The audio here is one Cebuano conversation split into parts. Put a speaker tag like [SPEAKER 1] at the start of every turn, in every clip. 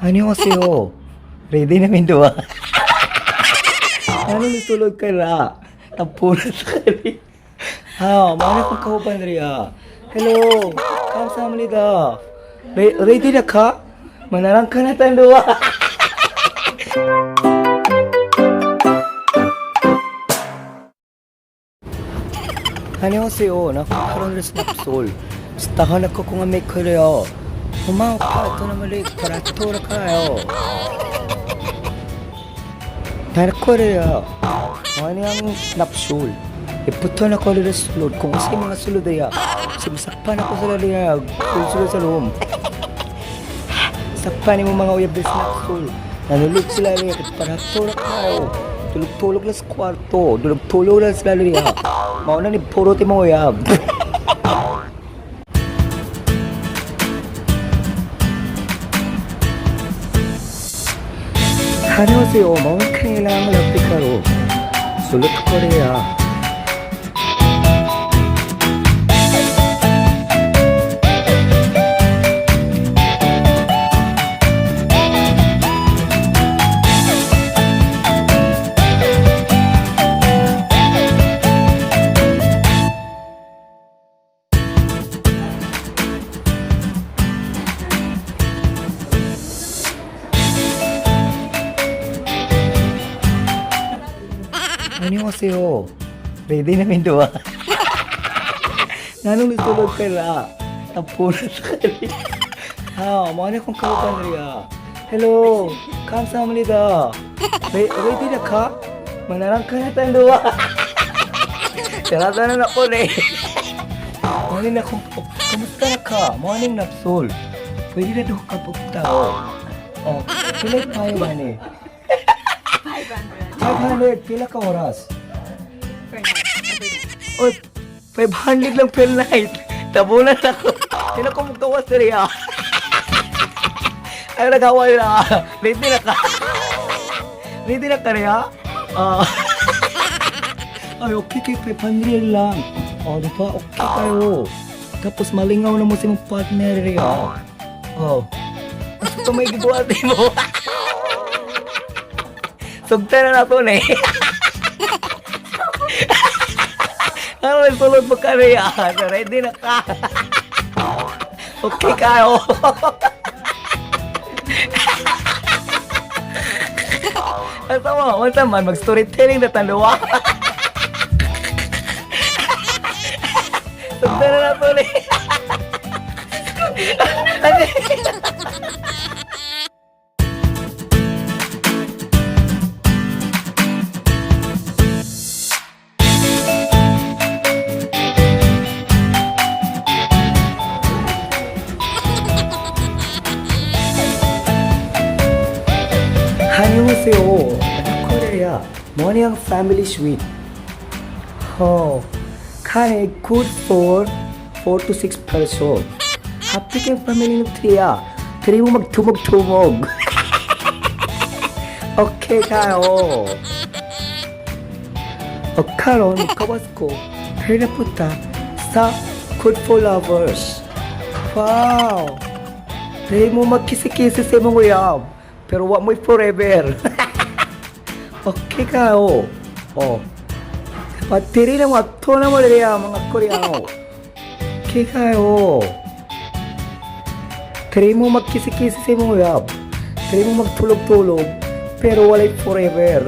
[SPEAKER 1] Annyeonghaseyo. Ready na min duwa. Ano nitulog ka na? Tapunan sa kali. Ha, mana kong kauban riya. Hello, kamsahamnida. Ready na ka? Manarang ka na tanduwa. Annyeonghaseyo. Na karon res napsol. Stahan ako kung may koreyo. Humaw pa ito na mali para tura kayo. Korea. Ano ang napsul? Iputo na ko nila sulod. Kung kasi mga sulod ay simasakpan ako sa lalaya. Kung sulod sa loob. Sakpan mo mga uyab sa napsul. Nanulog sila niya. Para tulog kayo. Tulog-tulog lang sa kwarto. Tulog-tulog lang sila niya. Mauna ni puro ti mga uyab. 안녕하세요. 멍크이랑 라피카로 솔루트 코리아. 안녕하세요. Ready na min duwa. Nganong nitulog ka na? Tapunan sa kali. Ha, mana kong kauban riya. Hello, kamsahamnida. Ready na ka? Manarang ka na tanduwa. Sarata na ako na eh. Morning na kung, kamusta na ka? Morning napsol. Pwede na daw ka tao. Oh, pila tayo man eh.
[SPEAKER 2] 500
[SPEAKER 1] 500, pila ka oras?
[SPEAKER 2] Per night. Every night.
[SPEAKER 1] Oy, 500 lang per night. Tabunan ako. Sino ko magkawas na riya? Ay, nagawa na. Ready na ka. Ready na ka riya? Ah. Ay, okay kay 500 lang. Oh, di ba? Okay kayo. Tapos malingaw na mo si mong partner riya. Oh. Ito may gibuhat mo. Sugta na na to na eh. Ano may sulod mo ka riya? Ready na ka. Okay kayo. Asa mo, unsa man mag-storytelling na tanduwa. Sugta na na to ni. 안녕하세요. 코리아 morning family suite. Oh, kani good for 4 to 6 person. Happy kay family ng tria. Three mo magtumog-tumog. Okay kayo. O karon kawas ko punta sa Good for Lovers. Wow! Dili mo magkisi-kisi sa imong uyab, pero wa mo'y forever. Okay kayo. Oh. Patiri na mo ato na mo diri ah, mga Koreano. Okay kayo. Dili mo magkisi-kisi sa imong uyab. Dili mo magtulog-tulog, pero walay forever.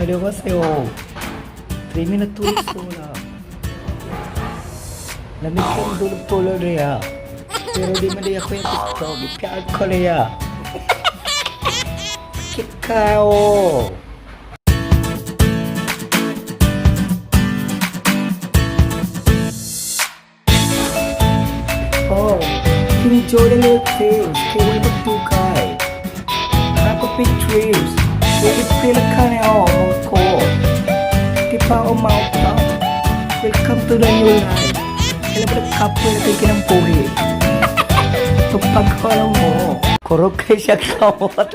[SPEAKER 1] 안녕하세요. 3 minute tulog na. Lamig kang dulog-tulog niya. Pero di man di ako yung TikTok. Ipiyaan ko niya. Sakit kayo. Oh, King Enjoy the little things. Kay way magdugay. Have a big dreams. Pwede pila ka na oh, mga ko. Di pa umaw pa. Welcome to the new life. Kailan ba nagkapoy na kayo kinampuhi? Tupag ko mo. Kurog kay siya kamot.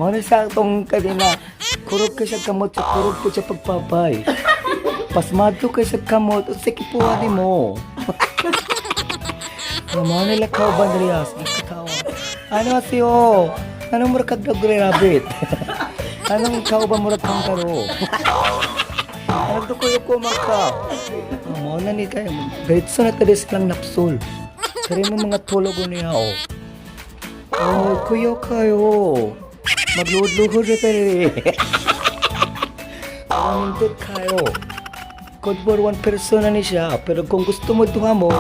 [SPEAKER 1] Mo na siya itong kanina. Kurog kay siya kamot sa kurog po siya pagpapay. Pasmado kay siya kamot. Unsay kipuha ni mo. Mao nila kauban diri ah. Sige katawa. Ano siyo? Anong murag kag dog rabbit? Anong kauban murag kangkaro? Anong dukoy ko man ka? Oh, mao na ni kayo. Diretso na tadi silang napsul. Kari mo mga tulog niya oh. Oh, kuyo kayo. Magluhod-luhod na tayo eh. Pamindot kayo. Good for one person na ni siya. Pero kung gusto mo duha mo,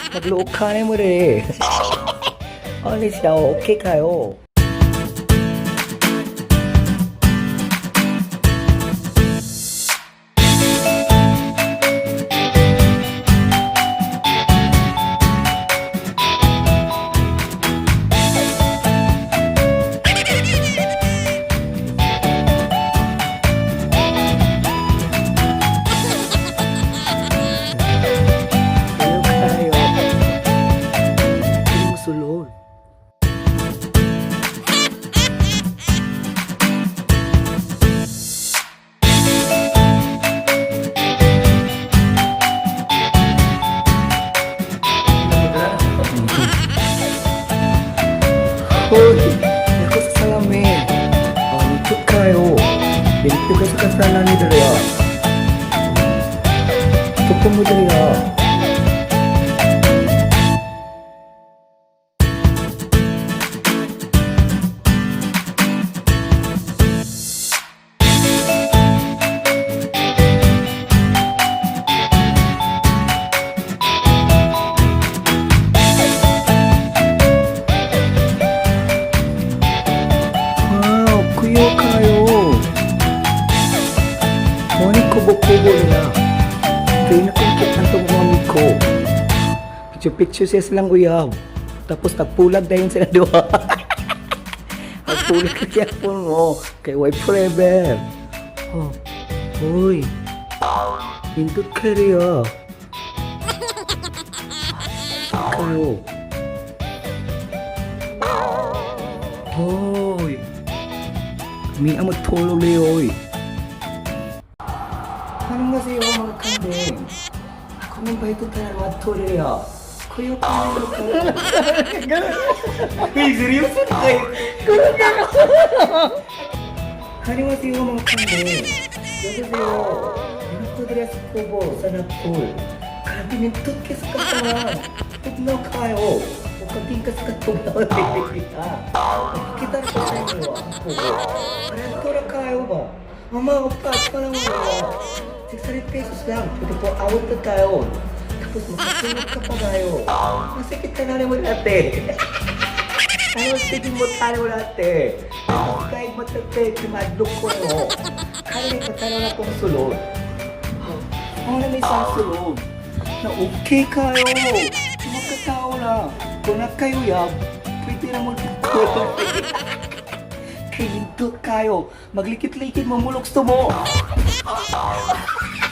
[SPEAKER 1] magluog ka na mo rin. Ano siya, okay kayo. Kayo kayo. Hindi mo sulod. Hoy, ako sa salamin. Oh, ikot kayo. Limpyo kayo sa kasana ni Daria. Tupo mo Daria. Wow, kuyo kayo. Moni kubo-kubo nila. Kaya na kung ang itong mami ko. Picture-picture siya silang uyab. Tapos nagpulag dahil sila duha. Nagpulag kaya po mo. Kay why forever. Oh, uy. Indot ka riya. Kayo. Hoy. Mi amo tulog oy. Anong nga sa'yo mga kambing? Ako nang ba ito tayo matulog? Kuya pa Uy, seryoso na kayo? 안녕하세요 mga kambing. 여보세요. Ako diri sa kubo sa Napol. Grabe nindot kay sa katawan. Tugnaw kayo. Huwag ka sa katugnaw. Kita ko sa inyo ang kubo. Paranto ra kayo ba? Mama, upa, pa lang mo. 600 pesos lang. Pwede po awat na tayo. Tapos makatulog ka pa tayo. Masakit ka na rin mo dati. Ano sige mo tayo dati. Kahit matate, kimadlok ko no. Kaya patalo na kong sulod. Ang na may isang sulod. Na okay kayo. Magkatao na. Kung na kayo yab, pwede na magkatulog. Kay kayo. Maglikit-likit mo mulok mo.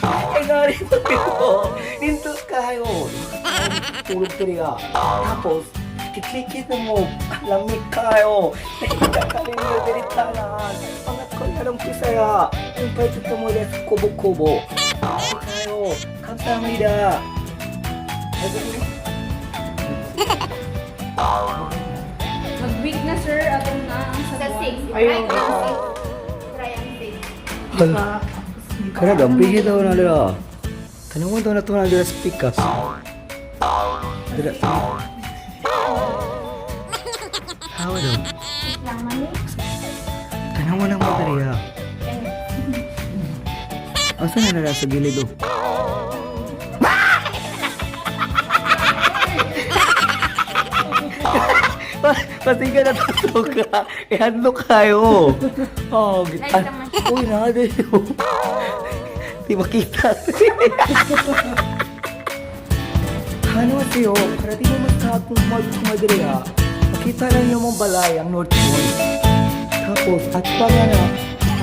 [SPEAKER 1] Ay, nga rin mo ito. Nindot kayo. Tulog ka. Tapos, likit-likit na mo. Lamig kayo. Nakita ka rin yung dinitanan. Mga kolarong pisaya. Yung pwede ka mo sa kubo-kubo. Kayo. Kamsahamnida.
[SPEAKER 2] Mag-week na sir, atong na ang
[SPEAKER 3] Sa
[SPEAKER 2] sa
[SPEAKER 3] 6.
[SPEAKER 2] Ayun.
[SPEAKER 3] Try ang 6. Try ang 6.
[SPEAKER 1] Hala. Kaya gambihi daw na nila. Tanungan daw na ito na nila sa pikas. Dira. Hawa daw.
[SPEAKER 3] Lang man eh.
[SPEAKER 1] Tanawa lang mo diri ha. Asa na nila sa gilid oh? Pati ka natutok ka. Ihadlok kayo. Oh,
[SPEAKER 3] Like
[SPEAKER 1] gita.
[SPEAKER 3] naman.
[SPEAKER 1] Uy, nada yun. Di makita. 안녕하세요. Para di mo masakong magtumadiri ha. Makita lang yung mong balay ang North Point. Tapos, at pa nga na,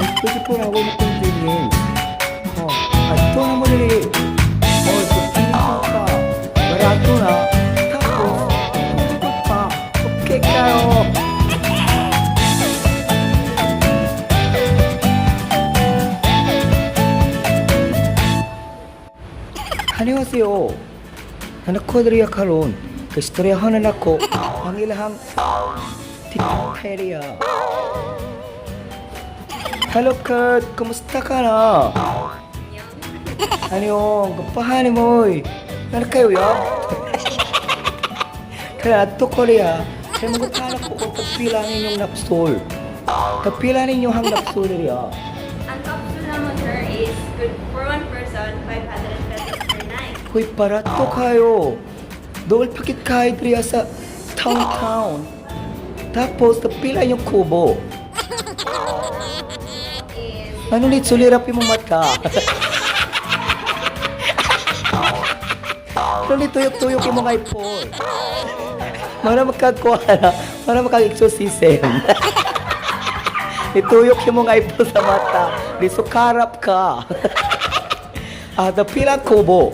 [SPEAKER 1] ang 24 hour na convenience. Oh, at ito na mo diri. Oh, so piling pa. Barato na. Tapos, tumikot pa. Okay kayo. 안녕하세요. Anak ko diri karon. Kay istoryahan na nako ang ilahang TikTok. Hello Kurt, kumusta ka na? Ano, gapahan mo oy. Ano kayo ya? Kaya ato Korea, kaya magutana ko kung tagpila ninyong napsul. Tagpila ninyo hang napsul diri ah.
[SPEAKER 3] Ang capsule naman, sir, is good for one person, 500 pesos per night.
[SPEAKER 1] Hoy, barato kayo. Dool pakit kayo diri sa town town. Tapos, tagpila yung kubo.
[SPEAKER 3] Is
[SPEAKER 1] Ano ni sulirap yung mata? Ano ni tuyok-tuyok yung mga ipon? Para magkakuha na, para makag-exorcism. Ituyok yung mga ipon sa mata. Di sukarap ka. Ah, the pilang kubo.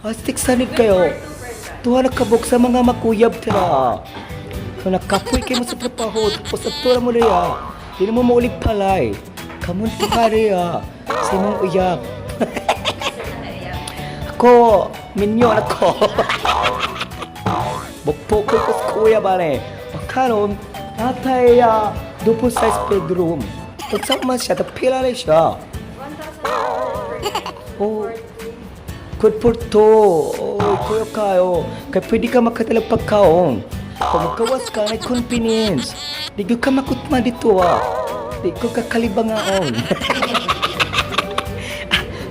[SPEAKER 1] Astik sanig kayo.
[SPEAKER 3] for two person.
[SPEAKER 1] Tuwa nakabok sa mga makuyab tira. So nakapoy kayo mo sa trabaho, tapos at tura mo niya. Di na mo maulig palay. Kamunto ka riya. Sa imong uyab.
[SPEAKER 3] Sir, nakaiyak.
[SPEAKER 1] Ako, minyo ako. Bukpok ko sa kuya ba ni? Karon, natay ya, double size bedroom. Pagsama siya, tapila na siya.
[SPEAKER 3] 1,200 per night.
[SPEAKER 1] Oh.
[SPEAKER 3] For two.
[SPEAKER 1] Good for two. Oh, kuya kayo. Kaya pwede ka makatala pagkaon. Kung magkawas ka, may convenience. Di ko ka makutma dito ah. Di ko kakalibangaon.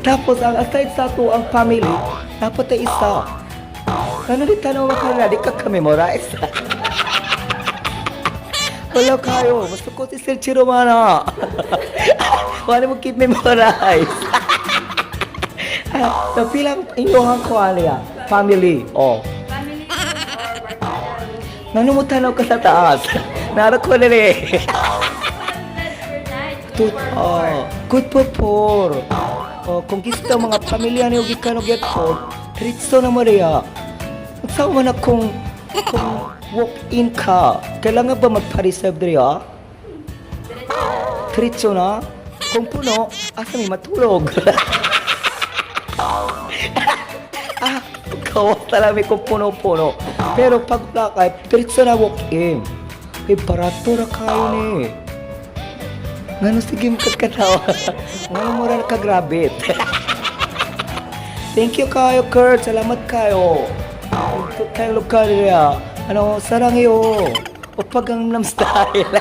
[SPEAKER 1] Tapos, ang aside sa ato ang family, dapat ay isa. Ano di tanaw ka na, di ka ka-memorize. Wala kayo, mas ko si Sir Chiromana. Wala mo keep memorize. Ah, pilang inyong kuha family. Oh.
[SPEAKER 3] Family room or barkada room is
[SPEAKER 1] Ngano mo tanaw ka sa taas? Nara ko na eh.
[SPEAKER 3] 200 per night. Good
[SPEAKER 1] Tut
[SPEAKER 3] for four.
[SPEAKER 1] Oh, good for four. Oh, kung gusto mga pamilya niyo gikan og po, tritso na mo riya. Unsa man na kung walk-in ka, kailangan ba magpa-reserve diri ah?
[SPEAKER 3] Diretso na.
[SPEAKER 1] Tritso na. Kung puno, asa may matulog. Ah, kawas talaga kung puno-puno. Pero pag wala ka, diretso na walk-in. Kay barato ra kayo ni. Ngano sige mo katawa. Ngano mo ra kagrabit. Thank you kayo, Kurt. Salamat kayo. Ito kayo lugar niya. Ano, sarang iyo. O pag ang style.